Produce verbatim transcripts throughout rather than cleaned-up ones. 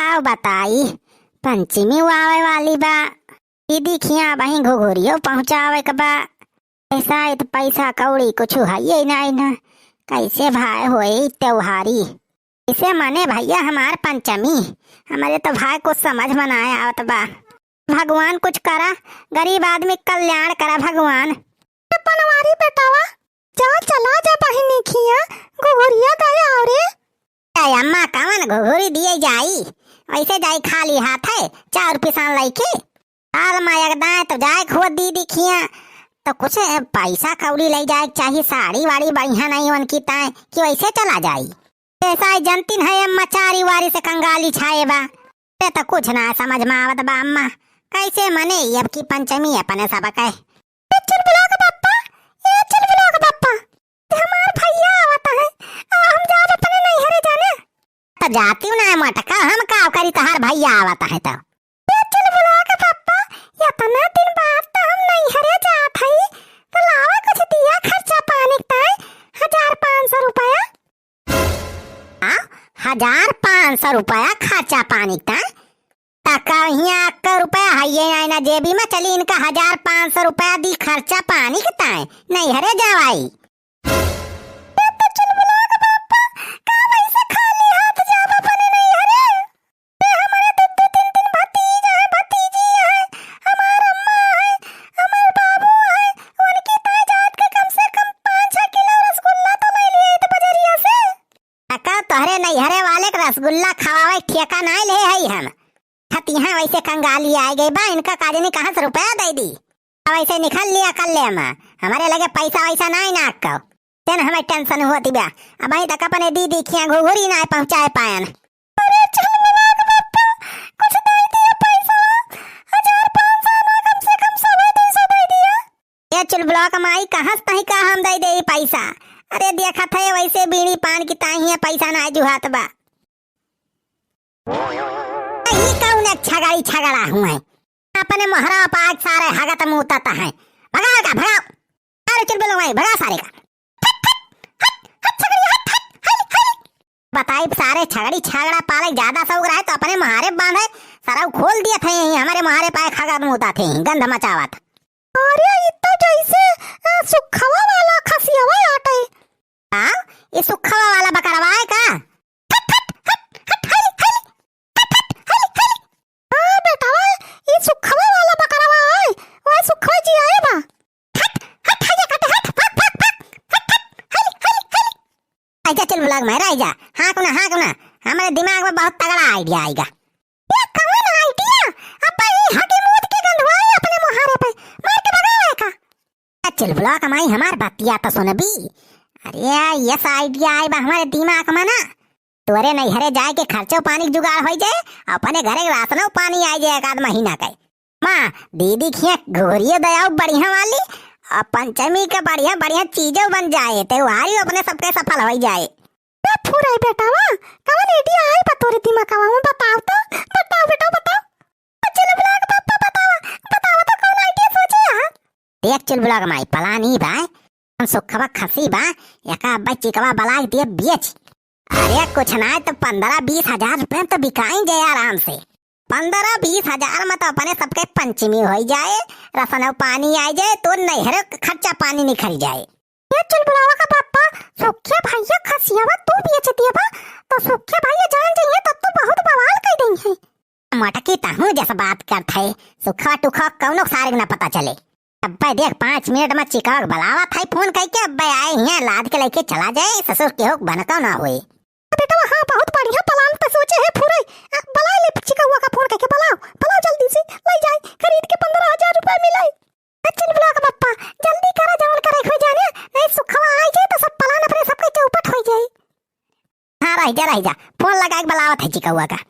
आव बताई, पंचमी आवे वाली बा। दीदी खियाँ अबहीं घुघुरियो पहुँचावे के बा। ऐसा इत पैसा कौड़ी कुछु हइये नाई ना। कैसे भाई होई त्योहारी? इसे मने भइया हमार पंचमी, हमरे तो भाई कुछ समझ में नाय आवत बा। भगवान कुछ करा, गरीब आदमी कल्याण करा भगवान। ए बनवारी बेटावा, जा चला जा बहिनी खिया, घुघुरिया दे आव रे। ए अम्मा, कवन घुघुरी दिए जाई? वैसे जाई खाली हाथे, चाउर पिसान लइके। साल मा एक दाएँ तो जाए खुद दीदी खिया, तो कुछ पैसा कौड़ी लइ जाए के चाही। साड़ी वाड़ी बढ़िया नहीं उनकी ताए कि वैसे चला जाई। जैसा ही जनतिन है अम्मा, चारी वारी से कंगाली छाए बा। ते तो कुछ ना समझ में आवत बा अम्मा, कैसे मने अब की पंचमी अपने सब के। ए चुलबुला के पप्पा, ए चुलबुला के पप्पा, हमार भइया आवत है, आ हम जाब अपने नैहरे जाने। तो जाती हूँ ना मटका, हम का करी, तहार भइया आवत है तो। ए चुलबुला के पप्पा, इतना दिन बाद तो हम नैहरे जात हई, तो लावा कुछ दिया खर्चा पानी के ताई, हजार पाँच सौ रुपया। हाँ, हजार पाँच सौ रुपया खर्चा पानी के ताई? त कहिया अक्का रुपया हइये नाई ना जेबी में, चली इनका हजार पाँच सौ रुपया दी खर्चा पानी के ताई, नैहरे जावाई। ए तो चुलबुला के पप्पा, का वैसे खाली हाथ जाब अपने नैहरे? ए हमरे दू दू तीन तीन भतीजा है, भतीजी है, हमार अम्मा है, हमार बाबू है, उनकी ताई जात के कम से कम पाँच छह किलो रसगुल्ला तो ले लिए तो बजरिया से। अक्का तोहरे नैहरे वाले के रसगुल्ला खवावे के ठेका नाई ले हई हम। हतिहा वैसे कंगाली आए गई बा, इनका काजनी कहाँ से रुपया दे दी? अब ऐसे निकल लिया कर ले अम्मा, हमारे लगे पैसा वैसा नाई ना अक्का। तेन हमें टेंशन होती बा, अबहीं तक अपने दीदी खिया घुघुरी नाई पहुँचाए पायन। अरे चल मना के पप्पा, कुछ दे दिया पैसा, हजार पाँच सौ ना कम से कम सौ दो सौ दे दिया। ए चुलबुला के माई, कहाँ से तही का हम दे दे ई पैसा? अरे देखत है वैसे बीड़ी पान की ताई है, पैसा ना जुहात बा। ई कौन एक छगड़ी छगड़ा हुए? अपने मोहरा पाक सारे हगत मूतत है। भगाओ का, भगाओ। अरे चुलबुला माई, भगा सारे का। हट, हट, हट, हट छगड़ी, हट, हट, हट, हट। बताई सारे छगड़ी छगड़ा पाले ज्यादा शौक रहे तो अपने मोहारे बांधे, सराउ खोल दिया थे यहीं, हमारे मोहारे पाए खागत मूता थे, गंध मचावत। अरे, ई तो जैसे, अ, सुखवा वाला खसियवा आटे। हाँ, ई सुखवा वाला बकरवा है का? हट, हट, हट, हट, हली, हली, हट, हट, हली, हली। हाँ बेटवा, ई सुखवा वाला बकरवा है, वह सुखवा जी आए बा। हट, हट, हट, हट, हट, फक, फक, फक, हट, हट, हली, हली, हली। आइजा चुलबुला के माई, आइजा। हाँक ना, हाँक ना। हमारे दिमाग में बहुत तगड़ा idea आएगा। ये कौन idea? अब्बा, ई हगी मूत के गंधवाई अपने मुहारे पे। मार के भगावे का। ए चुलबुला के माई, हमार बतिया तो सुनबी। अरे, यस idea आए बा हमारे दिमाग में ना। तोरे नैहरे जाए के खर्चो पानी के जुगाड़ होई जाए, अपने घरे के राशनो पानी आए जाए एक आध महीना के। माँ, दीदी खिया घुघुरियो दयाऊ बढ़िया वाली, और पंचमी के बढ़िया बढ़िया चीजों बन जाए, त्योहारी अपने सबके सफल होई जाए। ए फुरई बेटावा, कवन idea आई बा तोरे दिमागवा में? बताओ तो, बताओ बेटा, बताओ। चुलबुला के पप्पा बतावा, बतावा तो कवन idea सोचे हा? देख चुलबुला के माई, plan ई बा, हम सुखवा खसी बा, एका अब्बा चिकवा बलाक दिए बेच। अरे कुछ ना तो पन्द्रह बीस हजार रुपया में तो बिकाई जाए आराम से। पन्द्रह बीस हजार में तो अपने सबके पंचमी होई जाए, रसनौ पानी आई जाए, तो नैहरे के खर्चा पानी निकल जाए। ए चुलबुलावा का पप्पा, सुखिया भैया खसियावा तू बेच दिए बा, तो सुखिया भैया जान जाइए तब तो बहुत बवाल कर देइहैं। मटकी तहूँ जस बात करत है, सुखा टुखा कौनो सारे के ना पता चले। अब्बे देख, पाँच मिनट में चिकवा के बलावत है फोन कइके, अब्बे आए हियाँ लाद के लइके चला जाए, ससुर केहू के भनकौ ना होए। बेटवा, हाँ, बहुत बढ़िया plan पे सोचे है फुरई। आ, बलाए ले चिकवा का फोन कइके, बलाओ, बलाओ जल्दी से, लइ जाए, खरीद के पन्द्रह हजार रुपया मिले। आ, चुलबुलावा का पप्पा, जल्दी करा, जवन करे हो जाने, नहीं सुखवा आई जाए तो सब plan अपने सबके चौपट हो जाए। हाँ, रह जा, रह जा, फोन लगाए के बलावत है चिकवा का।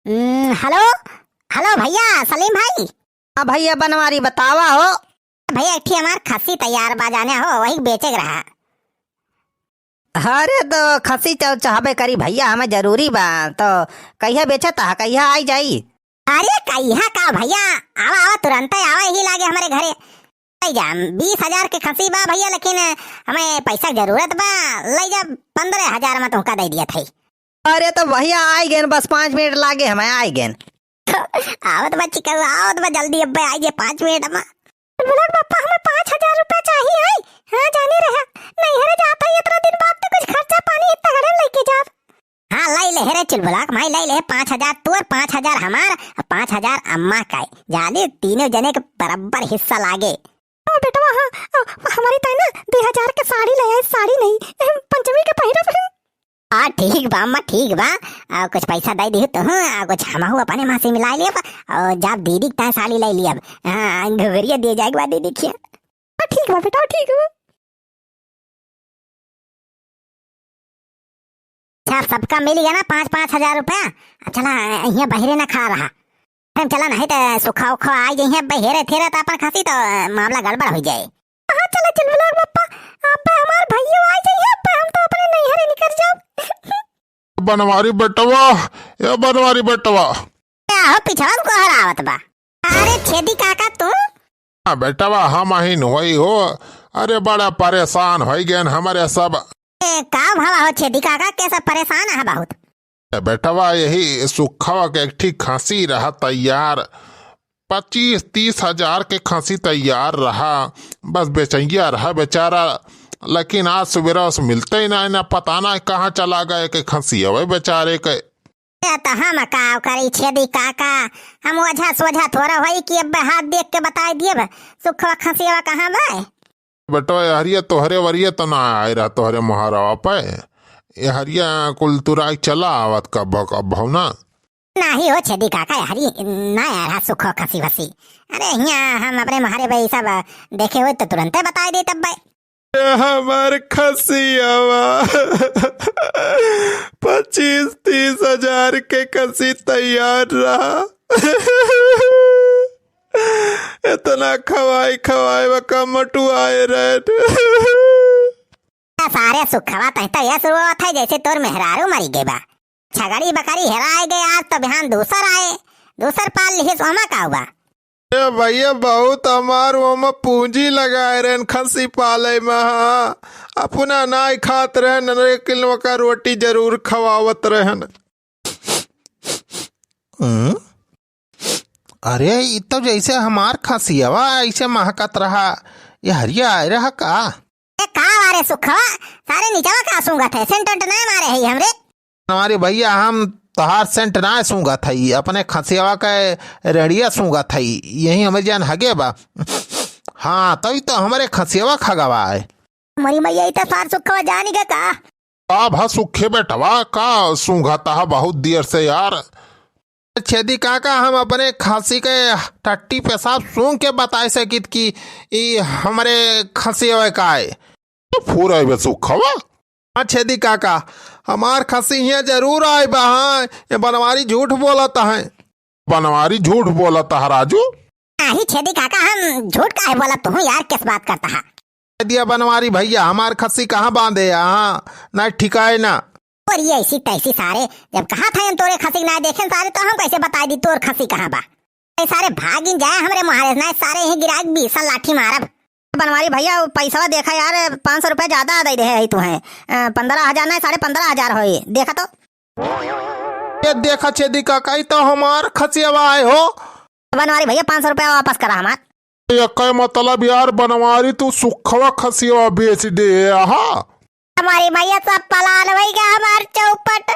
हम्म, हेलो, हेलो भैया, सलीम भाई। हाँ भैया बनवारी, बतावा हो। भैया, एक ठे हमार खसी तैयार बा जाने हो, वही बेचे के रहा। अरे तो खसी चाह-, चाहबे करी भैया, हमें जरूरी बा, तो कहिया बेचत हा, कहिया आई जाई? अरे कहिया का भैया, आवा, आवा, तुरंते आवा, यही लागे हमारे घरे। लइ जा, बीस हजार के खसी बा भैया, लेकिन हमें पैसा के जरूरत बा, लइ जा, पन्द्रह हजार में तुमका दे दिया था। अरे तो भैया आइ गएन, बस पाँच मिनट लागे हमें, आइ गएन। आवत बा चिकऊ, आवत बा जल्दी, अब्बे आइ जे पाँच मिनट मा। बोला, "पप्पा, हमें पाँच हजार रुपया चाहिए है।" "हाँ, जाने रहा, नैहरे जात है, इतना दिन बाद तो कुछ खर्चा पानी इतना घरे में लेके जाब।" "हाँ, लाई ले रे चुलबुला क माई, लाई ले, पाँच हजार तोर, पाँच हजार हमार, पाँच हजार अम्मा का है। जाने तीनों जने के बराबर हिस्सा लागे।" "ओ बेटवा, हाँ, अ, हमारी ताई ना दुइ हजार के साड़ी ले आई, साड़ी नहीं, पंचमी के पहिरब।" "हाँ, ठीक बा अम्मा, ठीक बा। आ, कुछ पैसा दइ दिहु तुहूँ, आ, कुछ हमहू अपने मा से मिलाइ लियब, अउर जाब दीदी के ताई साड़ी लइ लियब। हाँ, घुघुरिया दिए जाए के बाद दीदी खिया।" "हाँ, ठीक बा बेटा, ठीक बा।" अच्छा, सबका मिल गया ना पाँच पाँच हजार रुपया? अब चला, हियाँ बहिरे ना खड़ा रहा। अरे चला, नहीं तो सुखा उखा आइ जइहें, अब्बे हेरे थेरे तो अपन खसी तो मामला गड़बड़ होइ जाए। हाँ, चला चुलबुला क पप्पा, अब्बे हमार भइयो आइ जइहें, अब्बे हम तो अपने नैहरे निकर जाब। बनवारी बेटवा, ए बनवारी बेटवा। का हो, पिछवा से कोहर आवत बा? अरे छेदी काका तू? हाँ बेटवा, हम अहिन होई हो। अरे बड़ा परेशान होइ गएन हमरे सब। ए, का भवा हो छेदी काका, के सब परेशान है बहुत? ए बेटवा, यही सुखवा के एक ठी खसी रहा तैयार, पच्चीस तीस हजार के खसी तैयार रहा, बस बेचैया रहा बेचारा, लेकिन आज सुबेरा से मिलते ही ना, ना पता ना कहाँ चला गए के खसी हवे बेचारे के। ए, त हम का करी छेदी काका, हम ओझा सोझा थोड़ा होई कि अब्बे हाथ देख के बताइ दियब सुखवा खसियवा कहाँ बा। बेटवा, ए हरिया तोहरे वरिया तो ना आए रहा तोहरे मोहरवा पे। ए हरिया कुल तुराई चला आवत कब कब हो ना। नाही हो छेदी काका, ए हरी ना आए रहा सुखो खसी वसी। अरे हियाँ हम अपने मोहरे पे ई सब देखे होइत तो तुरंते बताइ देइत अब्बे। ए हमार खसियवा, पच्चीस तीस हजार के खसी तैयार रहा। इतना खवाई खवाई बा, कम मोटुआए रहे। सारे सुखवा, तही तो ये शुरू होत है जैसे तोर मेहरारू मरी गए बा। छगड़ी बकरी हेराए गए, आज तो बिहान दूसर आए, दूसर पाल लिहिस, ओमा का हुआ? ए भैया, बहुत हमार ओमा पूंजी लगाए रहन खसी पाले में, हाँ। अपना नाई खात रहन, लेकिन ओका रोटी जरूर खवावत रहन। हम्म? अरे, ई तो जैसे हमार खसियवा ऐसे महकत रहा, ये हरिया आए रहा का? ए, का बारे सुखवा, सारे निचवा का सूंघत है, सेंट वेंट नाय मारे है हमरे। हमारे भैया, हम तोहार सेंट नाय सूंघत हई, अपने खसियवा के रेड़िया सूंघत हई, यही हमरे जान हगे बा। हाँ, तभी तो हमरे खसियवा खगवा है। मरी मैया, ई तो सार सुखवा जानी के का? का भा सुखे बेटवा, का सूंघत हा बहुत देर से यार? छेदी काका, हम अपने खसी के टट्टी पेशाब सूंघ के बताए सकित कि ई हमरे खसी होए का है। फूर आइबे सुखवा। हाँ छेदी काका, हमार खसी हियाँ जरूर आए बा। हाँ, ये बनवारी झूठ बोलत है। बनवारी झूठ बोलत है राजू। नाही छेदी काका, हम झूठ काहे बोलत हूँ यार, किस बात करता है? दिया बनवारी भैया, हमार खसी कहाँ बांधे है? हाँ, ना ठिकाए ना। और ये ऐसी तैसी सारे, जब कहा था हम तोरे खसी ना देखेन सारे, तो हम कैसे बताई दी तोर खसी कहाँ बा? ए सारे भागिन जाए हमरे मोहारे से, ना सारे यहीं गिराए बीस लाठी मारब। बनवारी भैया, वो पैसवा देखा यार, पाँच सौ रुपया ज्यादा दे दे है तुहे। अ, पन्द्रह हजार ना, साढ़े पन्द्रह हजार होई, देखा तो। ये देखा छेदी काका, ई तो हमार खसियवा है हो। बनवारी भैया, पाँच सौ रुपया वापस करा हमार। एकर मतलब यार बनवारी, तू सुखवा खसियवा बेच दे, हाँ? हमारी भैया, सब पलान होई गया हमार चौपट।